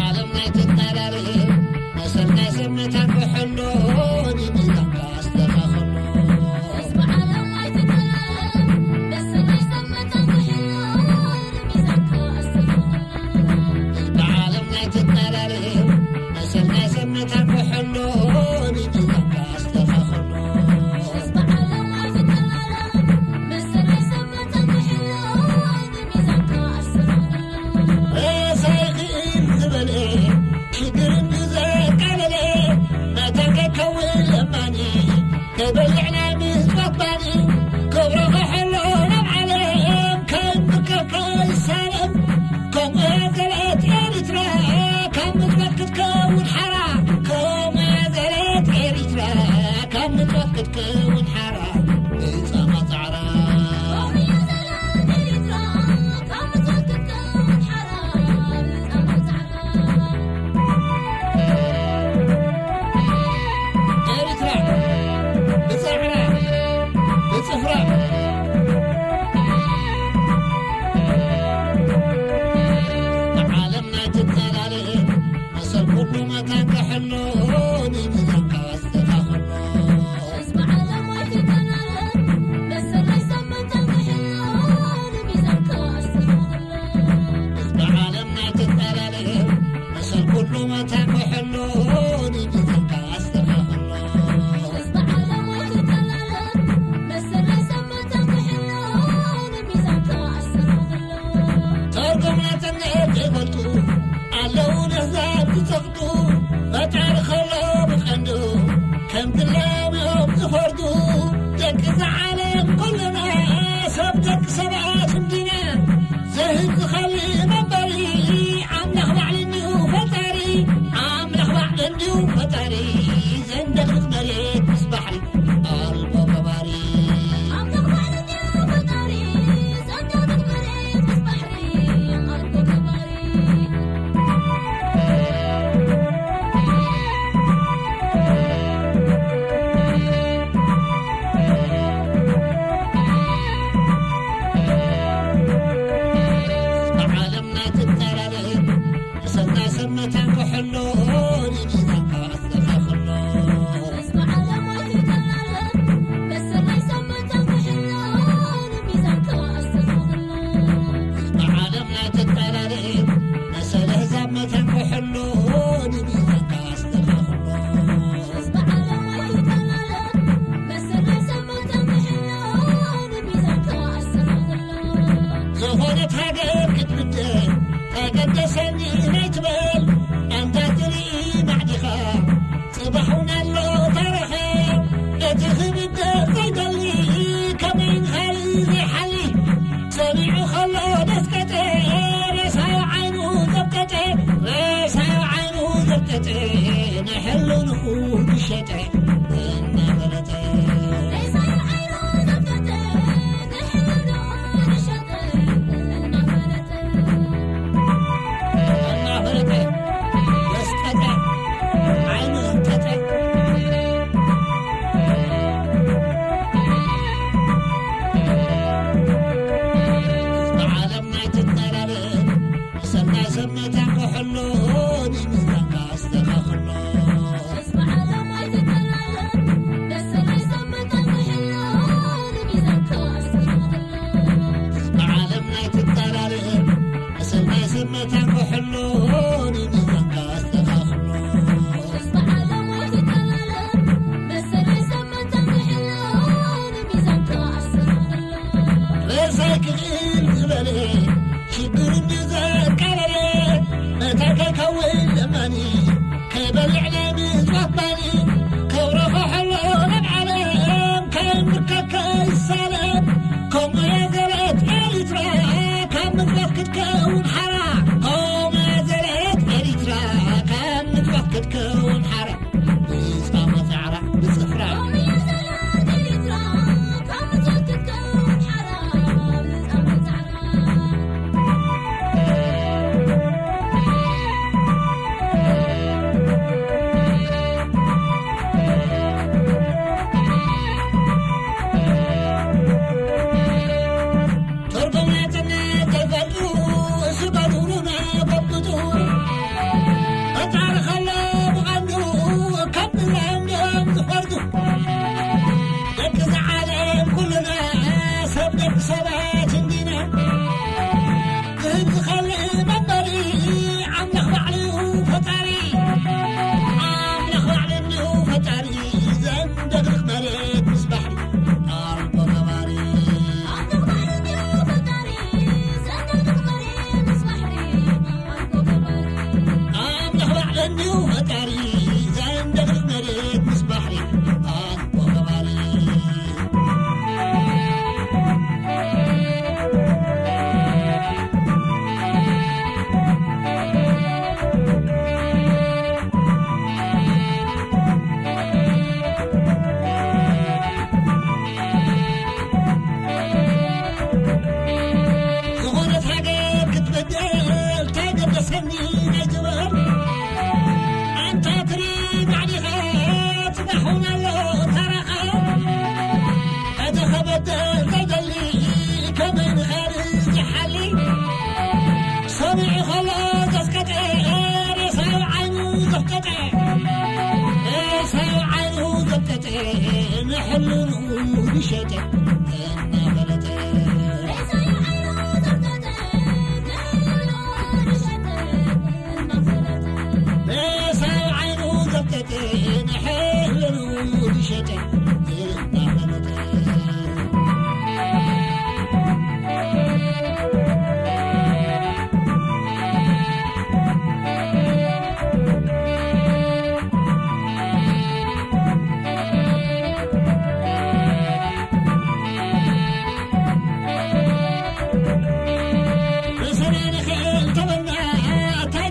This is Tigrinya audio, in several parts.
ዓለም ናይ ትጠራረፍ፣ መሰል ናይ ሰብ መታን ክሕሎ፣ ንሚዛንካ ኣስተኻኽሎ። ህዝቢ ዓለም ናይ ትጠራረፍ፣ መሰል ናይ ሰብ መታን ክሕሎ፣ ንሚዛንካ ኣስተኻኽሎ። ህዝቢ ዓለም ናይ ትጠራረፍ፣ መሰል ናይ ሰብ መታን ክሕሎ፣ ንሚዛንካ ኣስተኻኽሎ። ህዝቢ ዓለም ናይ ትጠራረፍ፣ መሰል ናይ ሰብ መታን ክሕሎ፣ ሬሳ ይኽእል ዝበለ፣ ሽግር እንዱ ዘቃለለ፣ መታን ከይከውን ለማኒ፣ ከይበልዕ ናይ ምጽዋት ባኒ፣ ክብሩ ክሕሎ ናብ ዓለም፣ ከይምከር ከይሳለም፣ ከምኡ እያ ዘለት ኤሪትራ፣ ካብ ምጽዋት ክትከውን ሓራ፣ ከምኡ እያ ዘለት ኤሪትራ፣ ካብ ምጽዋት ክትከውን ሓራ፣ ብጻማ ጻዕራ። ኤርትራ ብጻዕራ ብጽፍራ ንዓለም ናይ ትጠላለየ መሰል ኩሉ መታን ክሕሎ ንሚዛንካ ኣስተኻኽሎ። ህዝቢ ዓለም ኣይትጠላለየ መሰል ናይ ሰብ መታን ክሕሎ ንሚዛንካ ኣስተኻኽሎ። ህዝቢ ዓለም ናይ ትጠላለየ መሰል ኩሉ መታን ክሕሎ ንሚዛንካ ኣስተኻኽሎ። ህዝቢ ዓለም ኣይትጠላለየ መሰል ናይ ሰብ መታን ክሕሎ ንሚዛንካ ኣስተኻኽሎ። ተርጉም ናጽነት ዘይፈልጡ ኣለዉ ነህዛብ ዝጸቕጡ ፈጣሪ ከሎ ብቐንዱ ከም ድላዮም እዮም ዝፈርዱ። ደቂ እዛ ዓለም ኩልና ሰብ ደቂ ሰባት እንዲና። ዘህብ ዝኸሊ መበሊ ኣምላኽ ባዕሉ እንድዩ ፈጣሪ። ኣምላኽ ባዕሉ እንድዩ ፈጣሪ። ዘንደልቕ መሬት ምስ ባሕሪ ኣልቦ ገባሪ። ኣምላኽ ባዕሉ እንድዩ ፈጣሪ። ዘንደልቕ መሬት ምስ ባሕሪ ኣልቦ ገባሪ። ዓለም ናይ ትጠላለየ መሰል ናይ ሰብ መታን ክሕሎ ንሚዛንካ ኣስተኻኽሎ። ህዝቢ ዓለም ኣይትጠላለየ መሰል ናይ ሰብ መታን ክሕሎ ንሚዛንካ ኣስተኻኽሎ። ህዝቢ ዓለም ናይ ትጠላለየ መሰል ኣህዛብ መታን ክሕሎ ንሚዛንካ ኣስተኻኽሎ። ህዝቢ ዓለም ኣይትጠላለየ መሰል ናይ ሰብ መታን ክሕሎ ንሚዛንካ ኣስተኻኽሎ። ዝኾነት ሃገር ክትብደል ተገደሰኒ ኣይትበል። ኣንታ ትርኢ ማዕዲኻ ጽባሕ እውን ኣሎ ታረኸ። እቲ ክብደል ዘይደሊ ከመይ ንኻሊ ዘይሓሊ። ሰሚዑ ከሎ ደፍጠጠ ሬሳዮ ዓይኑ ዘብጠጠ። ሬሳዮ ዓይኑ ዘብጠጠ ንሕልንኡ ዝሸጠ እናፈለጠ። ሬሳዮ ዓይኑ ዘብጠጠ ንሕልንኡ ዝሸጠ እናፈለጠ። እናፈለጠ ደስቀጠ ዓይኑ ዝብጠጠ። ህዝቢ ዓለም ናይ ትጠላለየ መሰል ናይ ሰብ መታን ክሕሎ ንሚዛንካ ኣስተኻኽሎ። ህዝቢ ዓለም ናይ ትጠላለየ መሰል ናይ ሰብ መታን ክሕሎ ንሚዛንካ ኣስተኻኽሎ። ህዝቢ ዓለም ናይ ትጠላለየ መሰል ናይ ሰብ መታን ክሕሎ ንሚዛንካ ኣስተኻኽሎ። ህዝቢ ዓለም ኣይትጠላለየ መሰል ናይ ሰብ መታን ክሕሎ ንሚዛንካ ኣስተኻኽሎ። ሬሳይ ክኽእል ዝበለ ሽግር እንዲ ዘቃለለ መታን ከይከውን ለማኒ ከይበልዕ ናይ ምጽዋት ባኒ ክብሩ ክሕሎ ናብ ዓለም ከይምከት ከይሳለም ከምኡ እያ ዘርአት ኤሪትራ ካብ ምጽዋት ክትከውን ሓራ ከምኡ እያ ዘርአት ኤሪትራ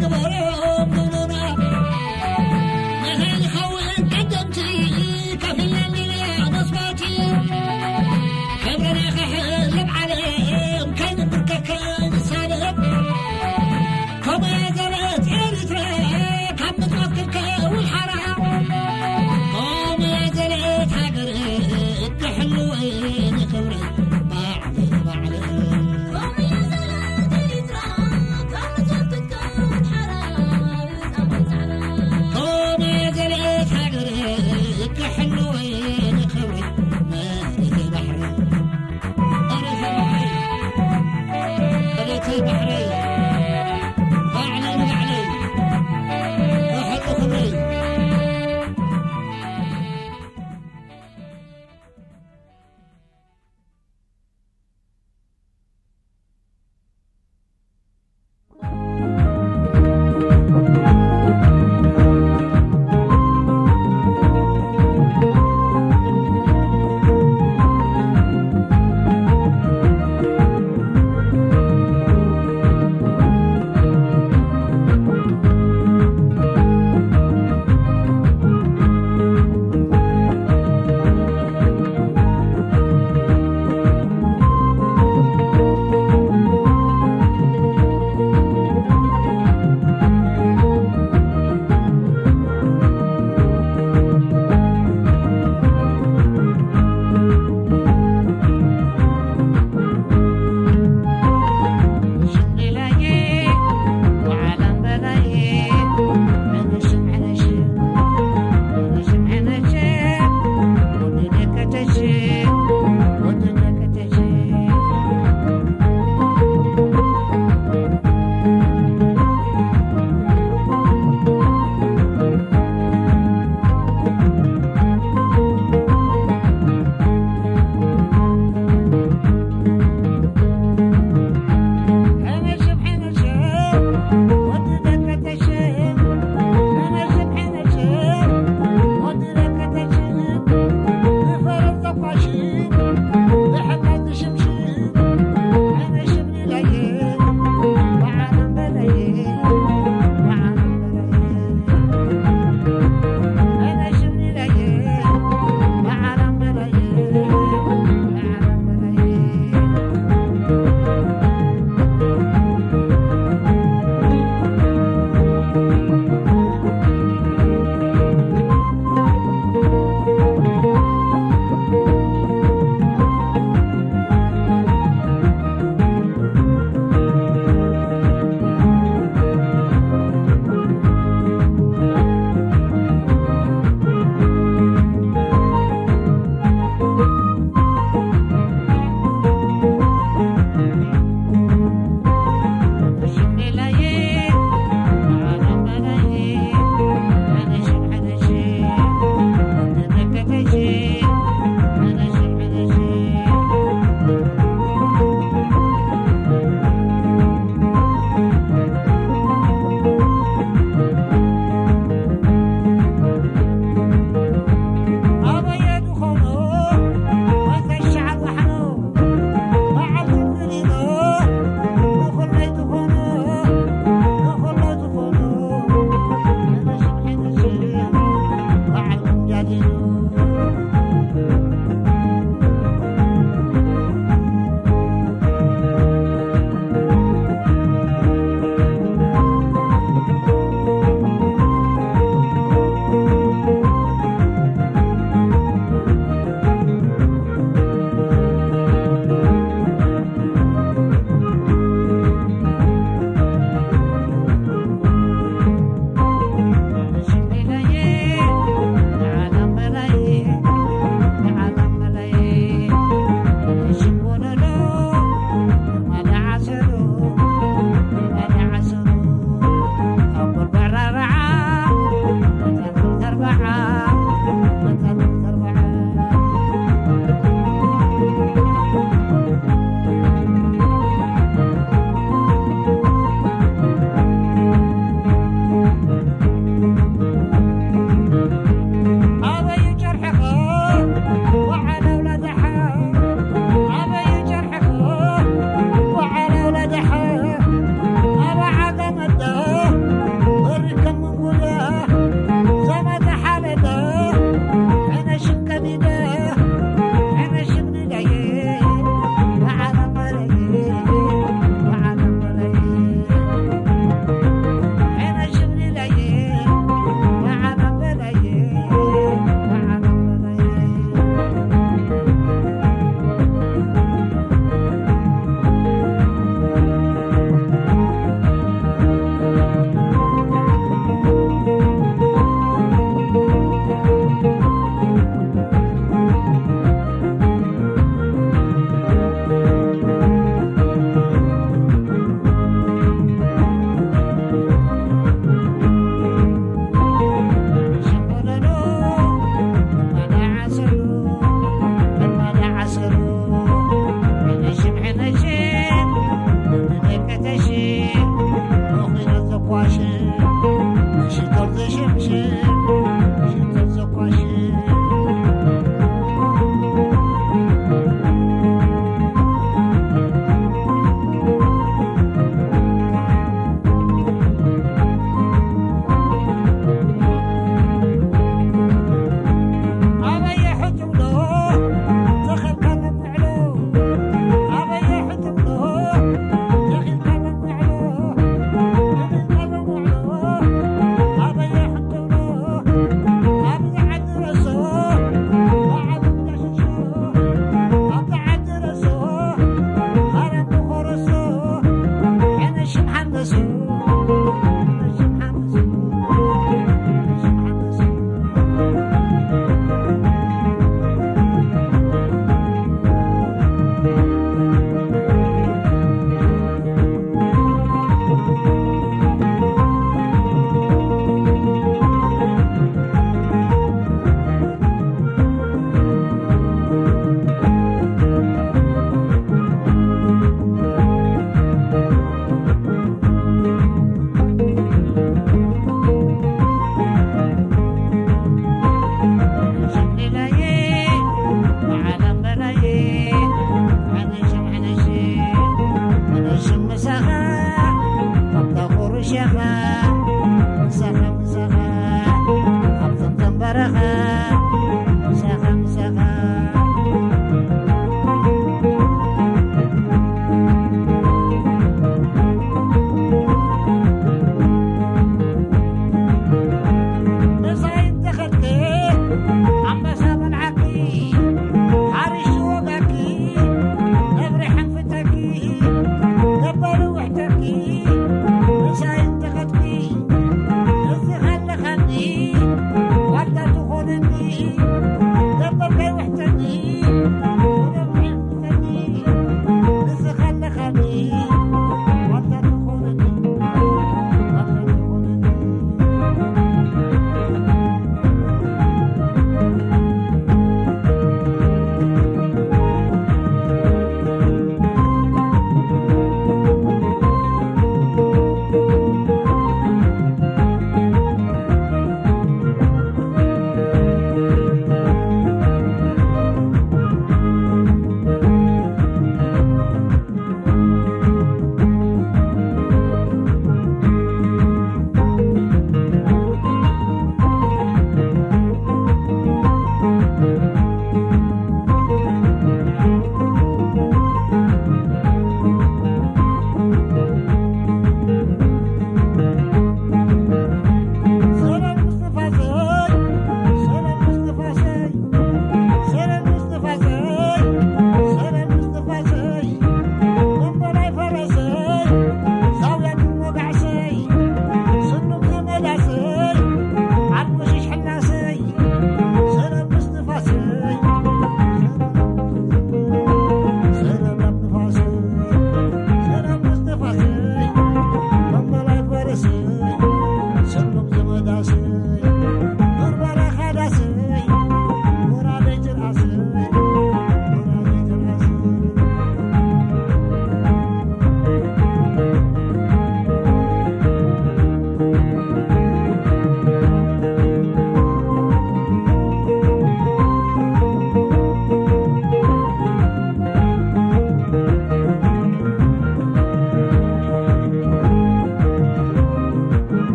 ግበሮ ክብሉና፣ መታን ይኸውን ቀደምቲ፣ ከፊልና እንዲና መስዋእቲ። ክብርና ከሕልፍ ዓለም፣ ከይንብርከክ ከይንሳለፍ። ከምኡ እያ ዘርአት ኤርትራ፣ ካብ ምጽዋት ክትከውን ሓራ። ከምኡ እያ ዘርአት ሃገር፣ ክሕልወን ክብረን ባዕሉ ባዕሉ።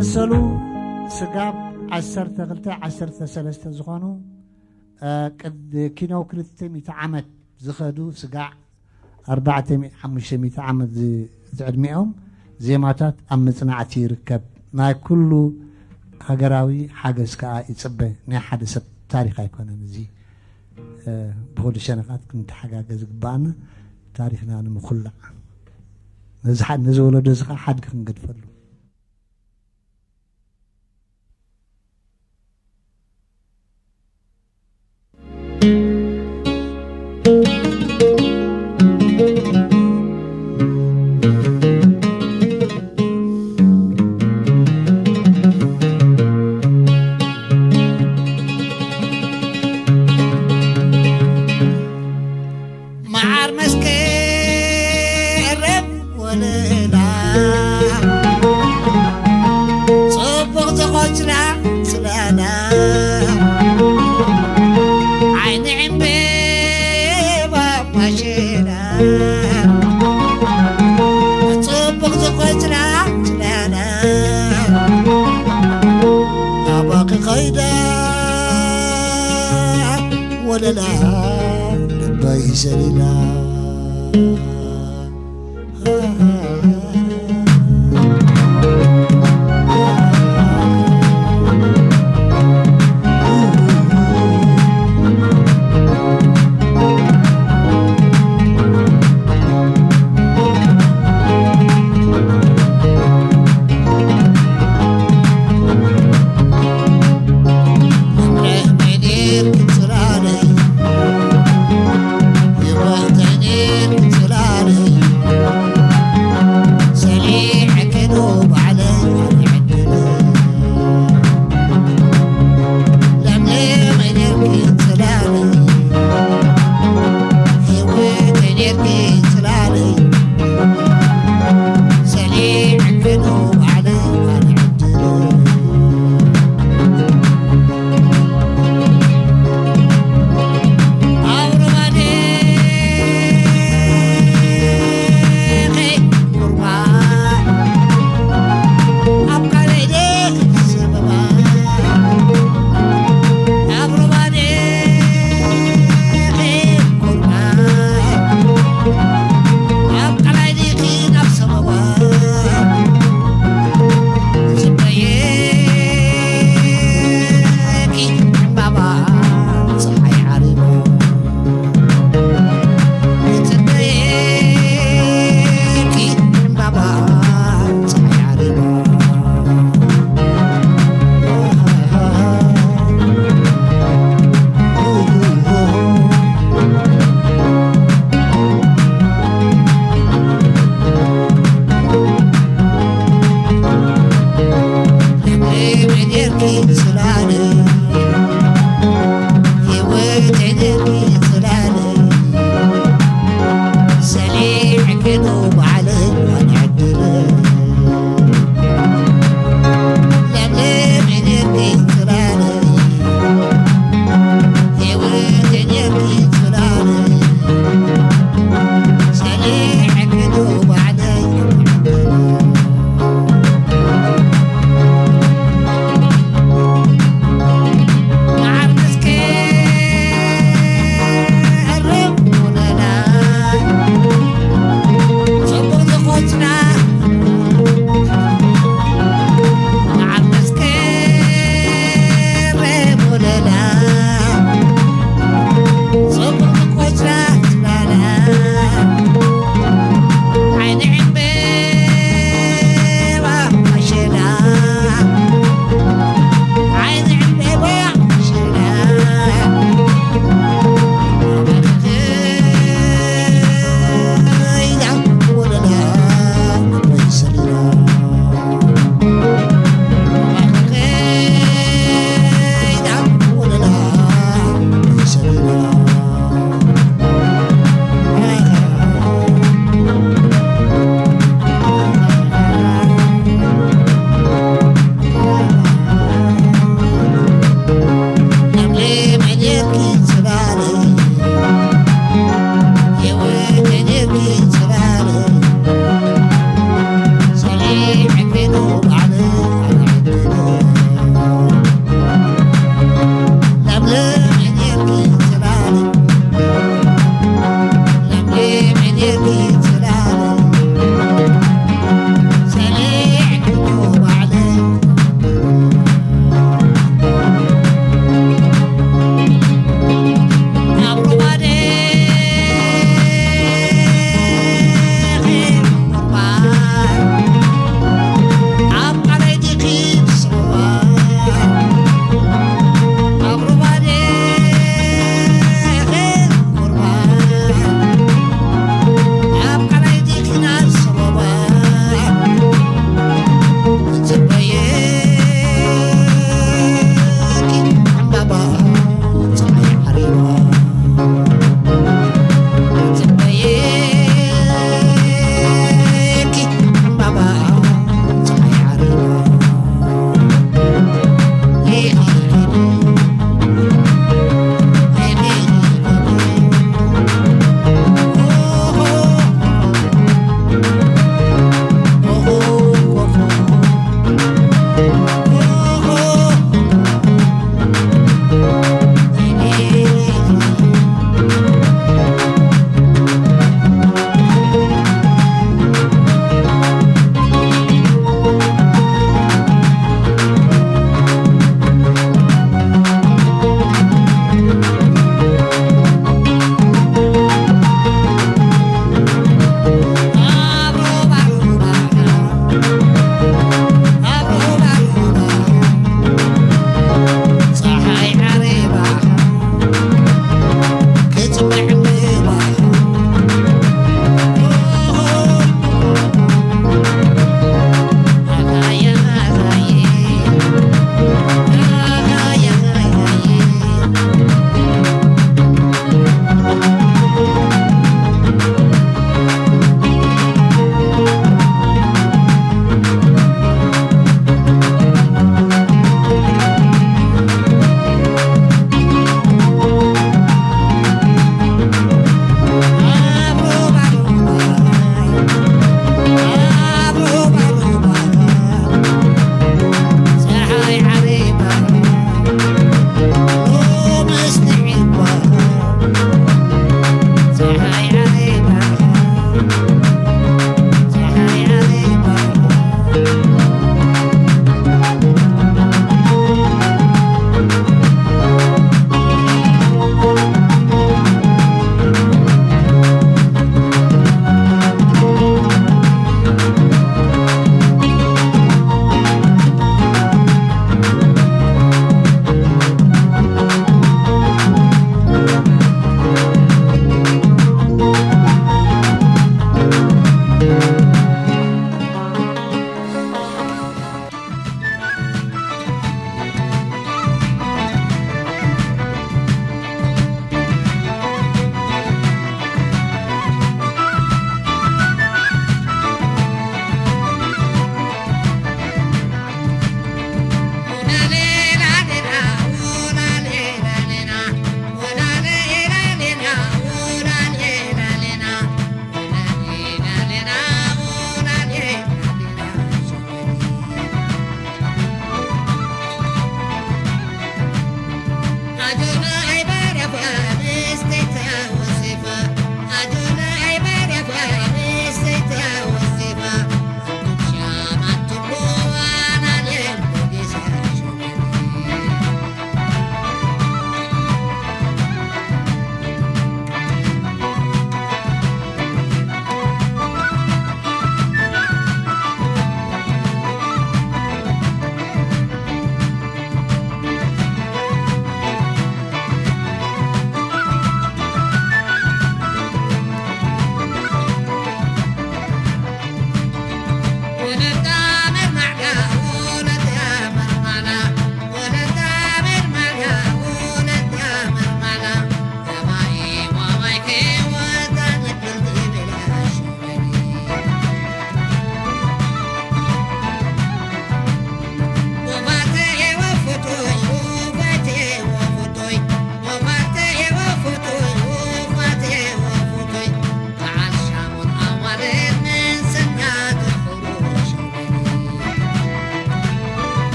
መሰሉ ስጋብ ዓሰርተ ክልተ ዓሰርተ ሰለስተ ዝኾኑ፣ እ፣ ቅድ-፣ ኪነው ክልተ ሚእቲ ዓመት ዝኸዱ ስጋዕ ኣርባዕተ ሚእቲ፣ ሓሙሽተ ሚእቲ ዓመት ዝ-፣ ዝዕድሚኦም ዜማታት ኣብ መጽናዕቲ ይርከብ። ናይ ኩሉ ሃገራዊ ሓገዝ ከኣ ይጽበ። ናይ ሓደ ሰብ ታሪኽ ኣይኮነን እዚ። እ፣ ብኹሉ ሸነኻት ክንተሓጋገዝ ይግበኣና፣ ታሪኽና ንምኹላዕ። ነዚ ሓ-፣ ነዚ ወለዶ እዚ ኸኣ ሓድጊ ክንገድፈሉ። መዓር መስከረም ወለላ፣ ጽቡቕ ዝቖጽላ ጽላላ፣ ዓይኒ ዕምበባ ማሸላ፣ ጽቡቕ ዝቖጽላ ጽላላ፣ ናባኺ ኸይዳ ወለላ ልበይ ሰሊላ።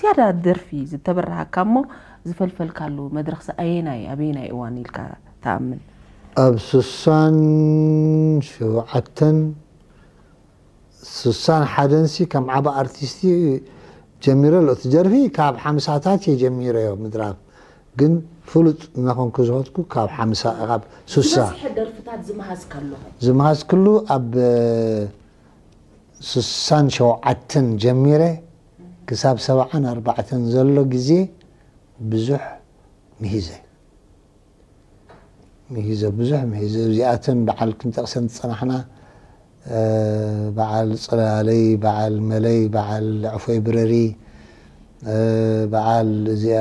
ዝያዳ ደርፊ ዝተበረሃካ እሞ ዝፈልፈልካሉ መድረኽሲ ኣየናይ ኣበየናይ እዋን ኢልካ ትኣምን? ኣብ ስሳን ሸውዓተን ስሳን ሓደንሲ ከም ዓብ ኣርቲስቲ ጀሚረ ኣሎ። እቲ ደርፊ ካብ ሓምሳታት እየ ጀሚረዮ ምድራፍ፣ ግን ፍሉጥ እናኾንኩ ዝኸድኩ ካብ ሓምሳ ካብ ስሳ ዝበዝሐ ደርፍታት ዝመሃዝካ ኣለኹ። ዝመሃዝክሉ ኣብ ስሳን ሸውዓተን ጀሚረ ክሳብ ሰብዓን ኣርባዕተን ዘሎ ግዜ ብዙሕ ምሂዘ ምሂዘ ብዙሕ ምሂዘ። እዚኣተን በዓል ክንጠቕሰን ዝጸናሕና በዓል ጽላለይ፣ በዓል መለይ፣ በዓል ዕፎይ ብረሪ፣ በዓል እዚኣ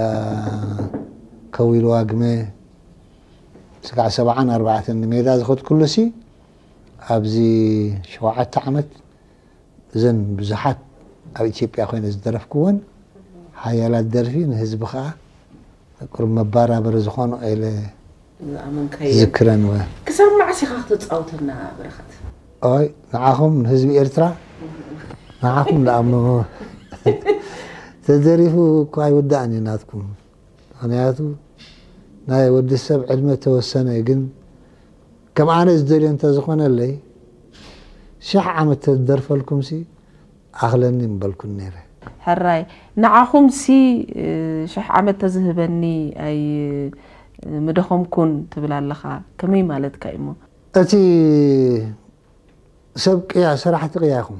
ከዊል ዋግመ ስጋዕ ሰብዓን ኣርባዕተን ንሜዳ ዝኸድኩሉ ሲ ኣብዚ ሸውዓተ ዓመት እዘን ብዙሓት ኣብ ኢትዮጵያ ኮይነ ዝደረፍኩወን ሓያላት ደርፊ ንህዝቢ ከዓ ቁሩብ መባራበሪ ዝኾኑ ኢለ ዝኣመንካዮ ዝክረን ወ ክሳብ መዓስ ኢኻ ክትፃወተና በረኸት? ኦይ ንዓኹም ንህዝቢ ኤርትራ ንዓኹም ደኣ እሞ ተደሪፉ እኮ ኣይውዳእን እዩ ናትኩም። ምኽንያቱ ናይ ወዲ ሰብ ዕድመ ተወሰነ፣ ግን ከም ኣነ ዝደልዮ እንተዝኾነለይ ሽሕ ዓመት ተደርፈልኩምሲ ኣኽለኒ ምበልኩን ነይረ። ሕራይ ንዓኹም ሲ ሽሕ ዓመት ተዝህበኒ ኣይ ምደኸምኩን ትብል ኣለኻ፣ ከመይ ማለትካ እዩሞ? እቲ ሰብ ቅያ ሰራሕቲ ቅያ ኢኹም።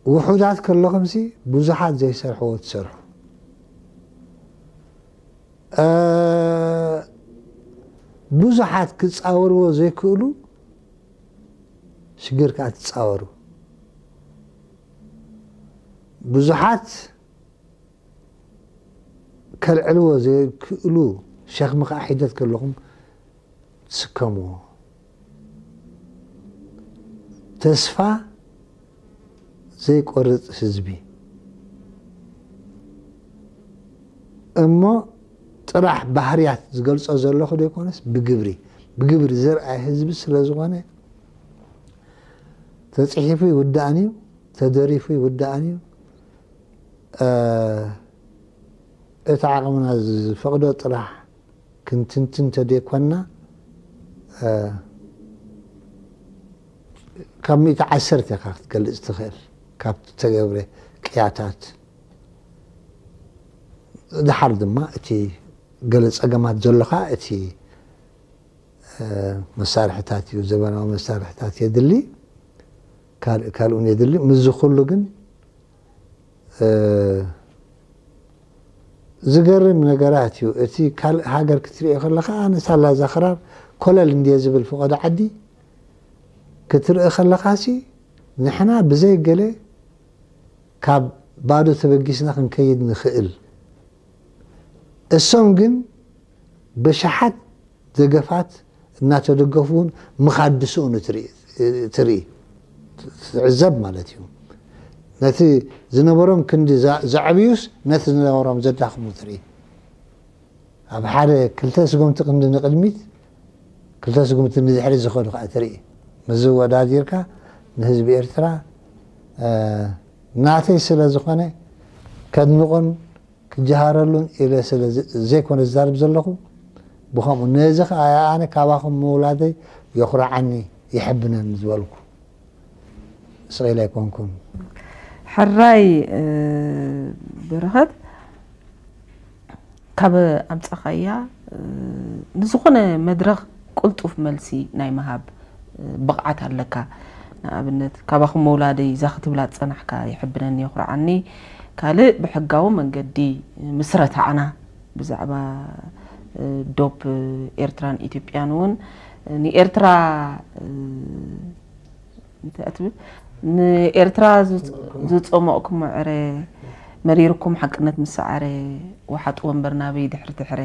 ውሑዳት ከለኹም ሲ ብዙሓት ዘይሰርሕዎ ትሰርሑ። ብዙሓት ክፃወርዎ ዘይክእሉ ሽግር ከዓ ትፃወሩ። ብዙሓት ከልዕልዎ ዘይክእሉ ሸኽሚ ከዓ ሒደት ከለኹም ትስከምዎ። ተስፋ ዘይቆርፅ ህዝቢ እሞ ጥራሕ ባህርያት ዝገልፆ ዘለኹ ዘይኮነስ ብግብሪ ብግብሪ ዘርኣይ ህዝቢ ስለ ዝኾነ ተፅሒፉ ይውዳእን እዩ፣ ተደሪፉ ይውዳእን እዩ። እቲ ዓቕምና ዝፈቕዶ ጥራሕ ክንትንትን ተደይኮንና ካብ ሚእቲ ዓሰርተ ኢኻ ክትገልፅ ትኽእል ካብ ተገብረ ቅያታት። ድሓር ድማ እቲ ገለ ፀገማት ዘሎ ከዓ እቲ መሳርሕታት እዩ፣ ዘበናዊ መሳርሕታት የድሊ፣ ካልእ ካልኡን የድሊ። ምስዚ ኩሉ ግን ዝገርም ነገራት እዩ። እቲ ካልእ ሃገር ክትሪኦ ከለኻ ኣነ ሳላ ዛኽራር ኮለል እንድየ ዝብል ፍቐዶ ዓዲ ክትርኢ ከለኻሲ ንሕና ብዘይ ገለ ካብ ባዶ ተበጊስና ክንከይድ ንኽእል። እሶም ግን በሽሓት ደገፋት እናተደገፉ እውን ምኻድ ድስኡኑ ትርኢ ትርኢ ትዕዘብ ማለት እዩ። ነቲ ዝነበሮም ክንዲ ዘ- ዘዕብዩስ ነቲ ዝነበሮም ዘዳኽሙ ትርኢ። ኣብ ሓደ ክልተ ስጉምቲ ክንዲ ንቕድሚት ክልተ ስጉምቲ ንድሕሪት ዝኸዱ ከዓ ትርኢ። ምስዚ ወዳዲርካ ንህዝቢ ኤርትራ እ፣ ናተይ ስለ ዝኾነ ከድንቖን ክጀሃረሉን ኢለ ስለ ዝ- ዘይኮነ ዝዛርብ ዘለኹ ብኸምኡ ነዚ ከዓ ኣነ ካባኹም ምውላደይ የኹርዓኒ የሕብነኒ ዝበልኩ ስቕ ኢለ ኣይኮንኩን። ሕራይ እ፣ በረኸት ካብ ኣምጻኻያ እ፣ ንዝኾነ መድረኽ ቅልጡፍ መልሲ ናይ ምሃብ እ፣ ብቕዓት ኣለካ። ንኣብነት ካባኹም መውላደይ እዛ ክትብላ ዝጸናሕካ የሕብነኒ የኹርዓኒ። ካልእ ብሕጋዊ መንገዲ ምስረታዕና ብዛዕባ እ፣ ዶብ ኤርትራን ኢትዮጵያን እውን ንኤርትራ እ፣ እንታይ እያ ትብል? ንኤርትራ ዝፅ- ዝፀመቕኩሞ ዕረ መሪርኩም ሓቅነት ምስ ሰዓረ ወሓጥ ወንበር ናበይ ድሕሪ ድሕረ።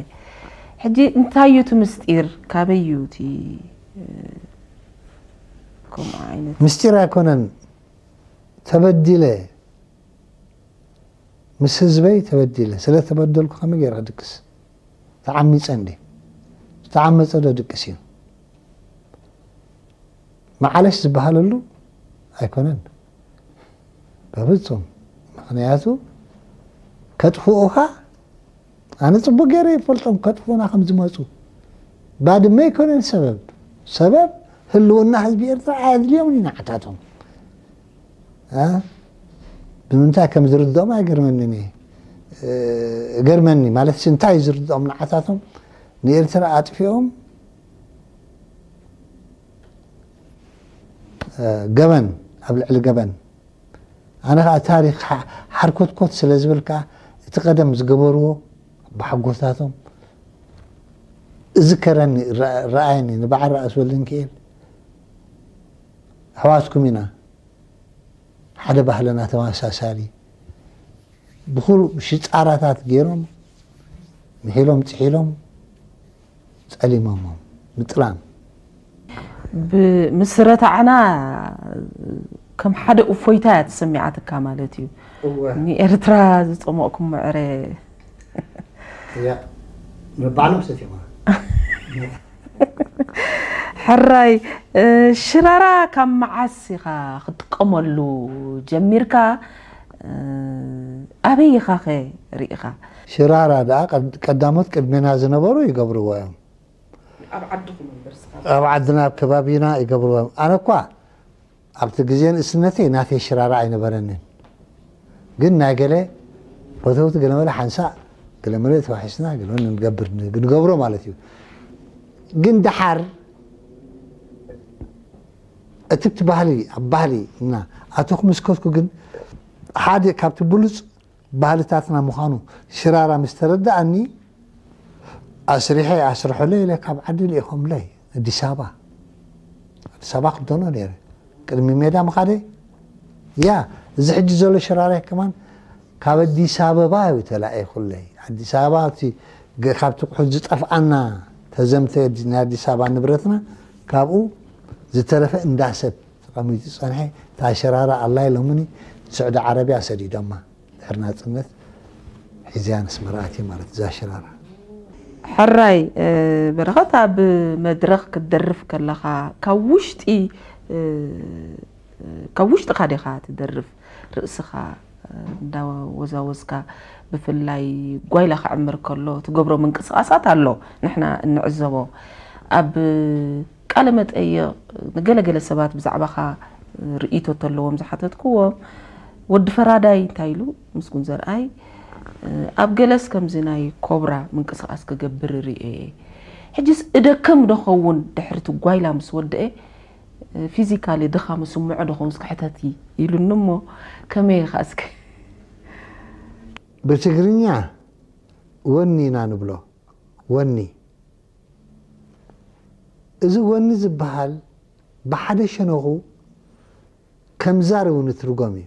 ሕጂ እንታይ እዩ እቲ ምስጢር? ካበይ እዩ እቲ እ፣ ከምኡ ዓይነት ምስጢር ኣይኮነን። ተበዲለ ምስ ህዝበይ ተበዲለ ስለ ተበደልኩ ከመይ ገይረ ክድቅስ? ተዓሚፀ እንዴ? ዝተዓመፀ ዶ ድቅስ እዩ? መዓለሽ ዝበሃለሉ ኣይኮነን። በፍፁም ምክንያቱ ከጥፍኡኻ ኣነ ጽቡቅ ገይረ ይፈልጦም ከጥፍኡና ከም ዝመጹ። ባድመ ኣይኮነን ሰበብ፣ ሰበብ ህልውና ህዝቢ ኤርትራ ኣየድልዮም እዩ ንዓታቶም። እ? ብምንታይ ከም ዝርድኦም ኣይገርመንን እየ። እ፣ እገርመኒ ማለት ሲ እንታይ ዝርድኦም ንዓታቶም ንኤርትራ ኣጥፊኦም፣ እ፣ ገበን ኣብ ልዕሊ ገበን። ኣነ ከዓ ታሪክ ሓ-፣ ሓርኮትኮት ስለ ዝብል ከዓ እቲ ቀደም ዝገበርዎ ብሓጎታቶም እዝከረኒ፣ ረ-፣ ረኣየኒ፣ ንበዓል ረኣስ ወልደንኪኤል ኣሕዋትኩም ኢና፣ ሓደ ባህልና ተመሳሳሊ፣ ብኩሉ ሽፃራታት ገይሮም ምሒሎም ፅሒሎም ጸሊሞሞም ምጥላም። ብምስረታዕና ከም ሓደ እፎይታ እያ ተሰሚዓትካ ማለት እዩ። ንኤርትራ ዝጸሞቕኩም መዕረ ንባዕሎም ሰትዮማ። ሕራይ፣ ሽራራ ካብ መዓስ ኢኻ ክትጥቀመሉ ጀሚርካ? ኣበይ ኢኻ ኸ ርኢኻ? ሽራራ ደኣ ቀዳሞት ቅድሜና ዝነበሩ ይገብርዎ እዮም። ኣብ ዓድና ኣብ ከባቢና ይገብርዎ እዮም። ኣነ እኳ ኣብቲ ግዜ ንእስነተይ ናተይ ሽራራ ኣይነበረንን። ግን ናይ ገለ ፈተውቲ ገለመለ ሓንሳእ ገለመለ ተዋሒስና ገለ ንገብር ንገብሮ ማለት እዩ። ግን ደሓር እቲ እቲ ባህሊ ኣብ ባህሊ እና ኣተኹ ምስ ከድኩ ግን ሓደ ካብቲ ብሉፅ ባህልታትና ምዃኑ ሽራራ ምስ ተረዳኣኒ ኣስሪሐ ኣስርሐለይ ኢለ ካብ ዓዲ ልኢኾምለይ ኣዲስ ኣበባ ኣዲስ ኣበባ ክደኖ ነይረ ቅድሚ ሜዳ ምኻደይ ያ እዚ ሕጂ ዘሎ ሽራራ ከማን ካብ ኣዲስ ኣበባ እዩ ተላኢኹለይ ኣዲስ ኣበባ እቲ ካብቲ ኩሑት ዝጠፍኣና ተዘምተ ናይ ኣዲስ ኣበባ ንብረትና ካብኡ ዝተረፈ እንዳሰብ ተቐሚጡ ዝጸንሐ እታ ሽራራ ኣላይ ሎምኒ ስዑዲ ዓረብያ ሰዲዶማ ድሕሪ ናጽነት ሒዝያ ነስመራ ኣትየ ማለት እዛ ሽራራ። ሕራይ በረኸት ኣብ መድረኽ ክትደርፍ ከለኻ ካብ ውሽጢ ካብ ውሽጥኻ ዲኻ ትደርፍ ርእስኻ እንዳወዛወዝካ ብፍላይ ጓይላ ክዕምር ከሎ ትገብሮ ምንቅስቃሳት ኣሎ ንሕና እንዕዘቦ ኣብ ቃለ መጠይቕ ንገለገለ ሰባት ብዛዕባኻ ርእይቶ ተለዎም ዝሓተትክዎም ወዲ ፈራዳይ እንታይ ኢሉ ምስጉን ዘርኣይ ኣብ ገለስ ከምዚ ናይ ኮብራ ምንቅስቃስ ክገብር ርእየ ሕጅስ እደከም ዶ ኸውን ድሕርቲ ጓይላ ምስ ወደአ ፊዚካሊ ድኻም ስምዖ ዶ ኸውን እስኪ ሕተቲ ኢሉኒ እሞ ከመይ ኢኻ እስኪ ብትግርኛ ወኒ ኢና ንብሎ ወኒ እዚ ወኒ ዝበሃል ብሓደ ሸነኹ ከም ዛር እውን ይትርጎም እዩ።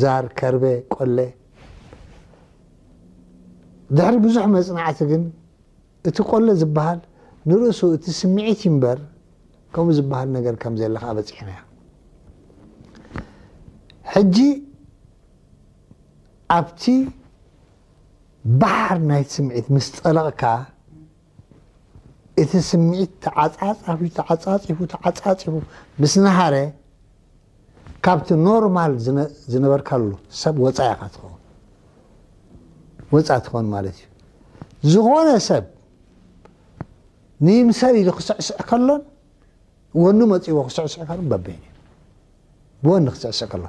ዛር፣ ከርቤ፣ ቆሌ። ድሕሪ ብዙሕ መጽናዕቲ ግን እቲ ቆሌ ዝበሃል ንርእሱ እቲ ስምዒት እዩ እምበር ከምኡ ዝበሃል ነገር ከም ዘለ ከኣ በጺሕናዮ። ሕጂ ኣብቲ ባሕር ናይቲ ስምዒት ምስ ጠለቕካ እቲ ስምዒት ተዓጻጻፊ ተዓጻጺፉ ተዓጻጺፉ ምስ ነሃረ ካብቲ ኖርማል ዝነበርካሉ ሰብ ወፃ ኢኻ ትኸውን ወፃ ትኾን ማለት እዩ ዝኾነ ሰብ ንይምሰል ኢሉ ክስዕስዕ ከሎን ወኑ መፂዎ ክስዕስዕ ከሎ በበይን እዩ ብወኒ ክስዕስዕ ከሎ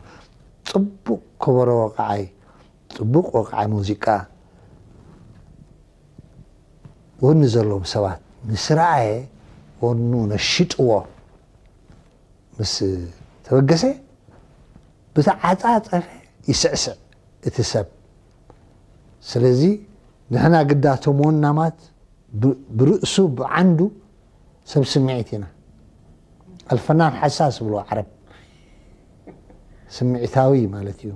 ፅቡቅ ከበሮ ወቃዓይ ፅቡቅ ወቃዓይ ሙዚቃ ወኒ ዘለዎም ሰባት ምስ ረኣየ ወኑ ነሽጥዎ ምስ ተበገሰ ብተዓፃፀፈ ይስዕስዕ እቲ ሰብ ስለዚ ንሕና ግዳ እቶም ወናማት ብርእሱ ብዓንዱ ሰብ ስምዒት ኢና ኣልፈናን ሓሳስ ብሎ ዓረብ ስምዒታዊ ማለት እዩ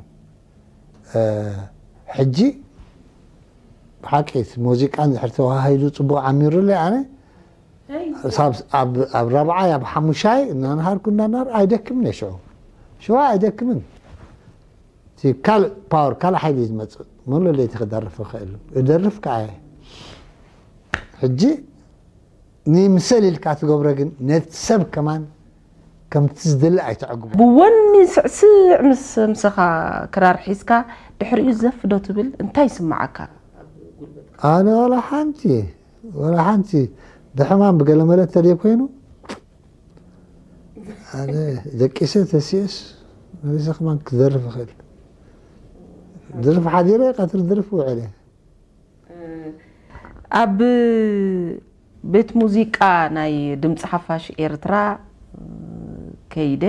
ሕጂ ብሓቂ ሙዚቃን ድሕር ተዋሃሂዱ ፅቡቅ ዓሚሩለይ ኣነ ኣብ ራብዓይ ኣብ ሓሙሻይ እናንሃርኩ እናናር ኣይደክምን እየ ሽዑ ሽዋ ኣይደክምን ካልእ ፓወር ካልእ ሓይሊ ዝመፅእ መሎ ለይቲ ክደርፍ ይኽእል እደርፍ ከዓ ሕጂ ንምሰል ኢልካ ትገብሮ ግን ነቲ ሰብ ከማን ከምቲ ዝደሊ ኣይተዕግቦ። ብወኒ ስዕስዕ ምስ ምሰኻ ክራር ሒዝካ ድሕሪኡ ዘፍ ዶ ትብል? እንታይ ይስምዓካ? ኣነ ዋላ ሓንቲ ዋላ ሓንቲ ብሕማም ብገለመለ እንተደይ ኮይኑ ኣነ ደቂሰ ተሲእስ መሊሰ ከማን ክደርፍ ይኽእል። ድርፍ ሓዲረ ቀትሪ ድርፍ ውዕለ። ኣብ ቤት ሙዚቃ ናይ ድምፂ ሓፋሽ ኤርትራ ከይደ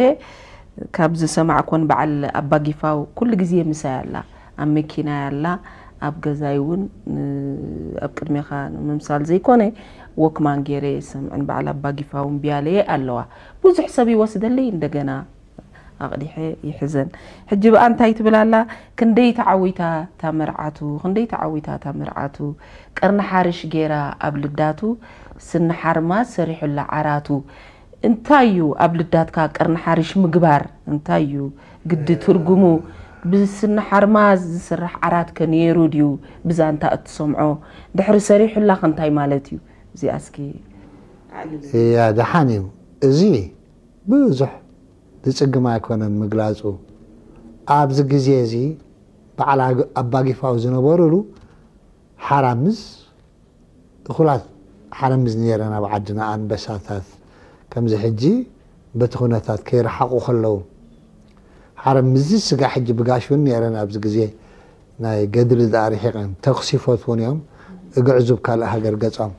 ካብ ዝሰማዕኮን በዓል ኣባጊፋው ኩሉ ግዜ ምሳይ ኣላ፣ ኣብ መኪናይ ኣላ፣ ኣብ ገዛይ እውን ኣብ ቅድሜኻ ንምምሳል ዘይኮነ ወክማን ገይረ የሰምዕን በዓል ኣባጊፋውን ቢያለየ ኣለዋ። ብዙሕ ሰብ ይወስደለይ እንደገና ኣቕዲሐ ይሕዘን። ሕጂ ብኣ እንታይ ትብል ኣላ? ክንደይ ተዓዊታ እታ መርዓቱ፣ ክንደይ ተዓዊታ እታ መርዓቱ፣ ቀርኒ ሓርሽ ገይራ ኣብ ልዳቱ፣ ስኒ ሓርማዝ ሰሪሑላ ዓራቱ። እንታይ እዩ ኣብ ልዳትካ ቀርኒ ሓርሽ ምግባር? እንታይ እዩ ግዲ ትርጉሙ? ብስኒ ሓርማዝ ዝስራሕ ዓራት ከ ነይሩ ድዩ? ብዛንታ እትሰምዖ ድሕሪ ሰሪሑላኸ እንታይ ማለት እዩ? እዚኣ እስኪ ኣዕልል። እያ ደሓን እዩ። እዚ ብዙሕ ዝጽግም ኣይኮነን ምግላጹ። ኣብዚ ግዜ እዚ በዓል ኣባጊፋው ዝነበሩሉ ሓራምዝ እኹላት ሓረምዝ ነይረን ኣብ ዓድና ኣንበሳታት ከምዚ ሕጂ በቲ ኩነታት ከይረሓቑ ከለዉ ሓረምዚ ስጋ ሕጂ ብጋሽ እውን ነይረን ኣብዚ ግዜ ናይ ገድሊ ደኣ ርሒቐን ተኹሲ ይፈትዉን እዮም እግዕዙብ ካልእ ሃገር ገጾም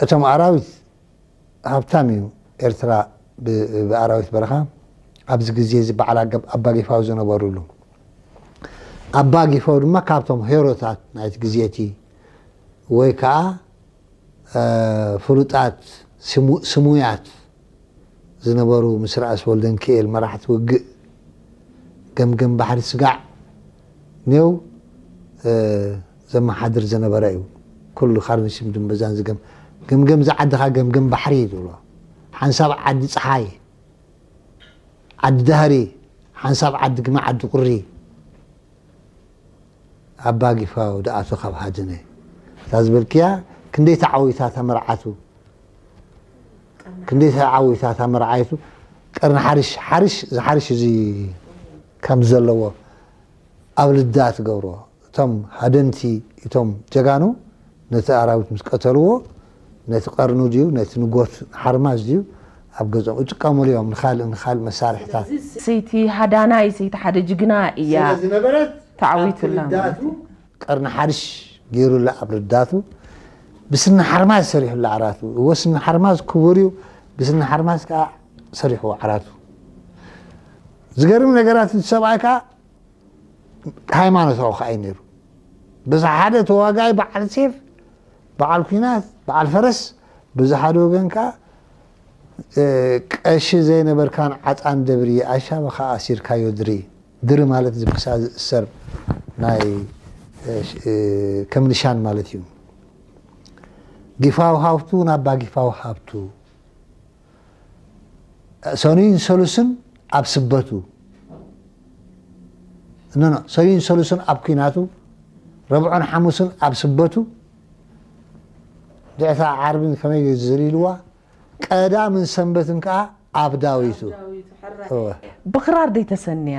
እቶም ኣራዊት ሃብታም እዩ ኤርትራ ብኣራዊት በረኻ ኣብዚ ግዜ እዚ በዓል ኣባጊፋው ዝነበሩሉ ኣባጊፋው ድማ ካብቶም ሄሮታት ናይቲ ግዜ እቲ ወይ ከዓ ፍሉጣት ስሙያት ዝነበሩ ምስ ራእሲ ወልደንኪኤል መራሕቲ ውግእ ገምገም ባሕሪ ስጋዕ ኔው ዘመሓድር ዝነበረ እዩ። ኩሉ ካርንሽም ድንበዛን ዝገም ገምገም ዝዓድኻ ገምገም ባሕሪ እዩ ዝብሎ። ሓንሳብ ዓዲ ፀሓይ፣ ዓዲ ዳህሪ፣ ሓንሳብ ዓዲ ግመ፣ ዓዲ ቁሪ ኣባ ጊፋው ድኣቶ ካብ ሃድነ እታ ዝበልክያ ክንደይ ተዓዊታ እታ መርዓቱ ክንደይ ተዓዊታ እታ መርዓይቱ ቀርኒ ሓርሽ ሓርሽ እዚ ሓርሽ እዚ ከም ዘለዎ ኣብ ልዳ ትገብርዎ እቶም ሃደንቲ እቶም ጀጋኑ ነቲ ኣራዊት ምስ ቀተልዎ ነቲ ቀርኑ ድዩ ነቲ ንጎት ሓርማዝ ድዩ ኣብ ገዝኦም እጥቀምሉ እዮም ንካልእ ንካልእ መሳርሕታት ሰይቲ ሃዳናይ ሰይቲ ሓደ ጅግና እያ ስለዝነበረት ተዓዊቱላ ማለት እዩ። ቀርኒ ሓርሽ ገይሩላ ኣብ ርዳቱ ብስኒ ሓርማዝ ሰሪሑላ ዓራቱ እወ ስኒ ሓርማዝ ክቡር እዩ ብስኒ ሓርማዝ ከዓ ሰሪሕዎ ዓራቱ ዝገርም ነገራት እቲ ሰብኣይ ከዓ ሃይማኖታዊ ከዓ እዩ ነይሩ በዚ ሓደ ተዋጋኢ በዓል ሴፍ በዓል ኩናት በዓል ፈረስ በዚ ሓደ ወገን ከዓ ቀሺ ዘይነበርካን ዓፃን ደብሪ ኣሻበኻ ኣሲርካዮ ድሪ ድሪ ማለት እዚ ብክሳ ዝእሰር ናይ ከም ኒሻን ማለት እዩ ጊፋው ሃብቱ ናባ ጊፋው ሃብቱ ሰኑይን ሰሉስን ኣብ ስበቱ እነኖ ሰኑይን ሰሉስን ኣብ ኩናቱ ረብዖን ሓሙስን ኣብ ስበቱ ድዕታ ዓርብን ከመይ ዝዘሊልዋ ቀዳምን ሰንበትን ከዓ ኣብ ዳዊቱ ብክራር ደይ ተሰንያ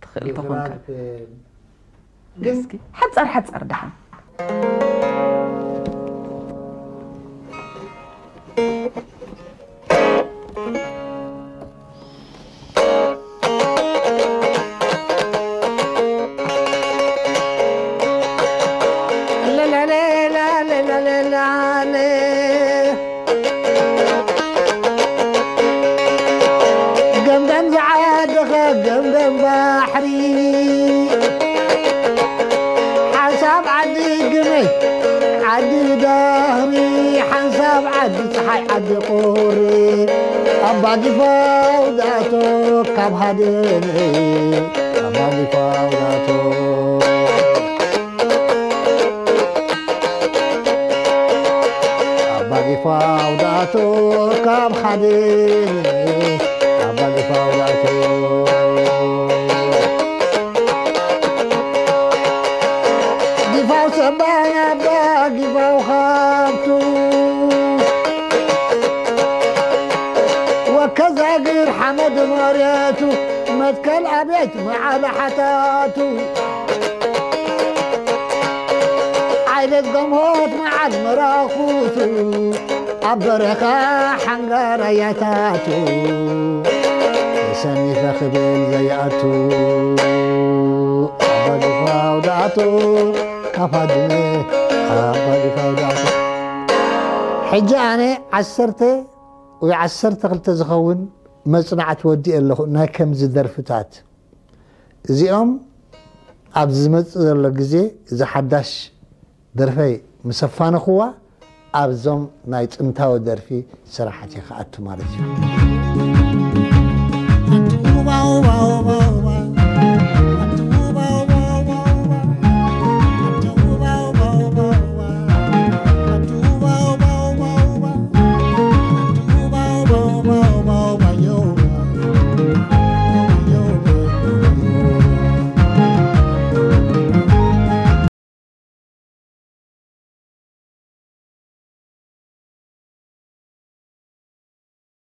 ትኽእል ተኾንካ ግን ሓፃር ሓፃር ደሓን ገምገም ዝዓደኸ ገምገም ባሕሪ ሓንሳብ ዓዲ ግመ ዓዲ ዳህሪ ሓንሳብ ዓዲ ፀሓይ ዓዲ ቁሪ ኣባ ጊፋው ዳእቶ ካብ ሃደነ ኣባ ጊፋው ዳእቶ ኣባ ጊፋው ዳእቶ ካብ ሃደነ ኣባ ጊፋው ዳእቶ ጊፋው ሰባን ኣባ ጊፋው ሃብቱ ሬቱ መትከል ኣቤት መዓል ሓታቱ፣ ዓይነት ገምሆት መዓል መራኹቱ፣ ኣብ በረኻ ሓንጋር ኣያታቱ፣ ሰኒፈ ክብል ዘይኣቱ፣ ኣባዲፋ ኣውዳኣቱ፣ ኣፋድመ ኣባዲፋ ኣውዳኣቱ። ሕጂ ኣነ ዓሰርተ ወይ ዓሰርተ ክልተ ዝኸውን መጽናዕቲ ወዲእ ኣለኹ፣ ናይ ከምዚ ደርፍታት። እዚኦም ኣብ ዝመጽእ ዘሎ ግዜ፣ እዚ ሓዳሽ ደርፈይ ምስ ኣፋነኽዋ፣ ኣብዞም ናይ ጥንታዊ ደርፊ ስራሓት እየ ክኣቱ ማለት እዩ።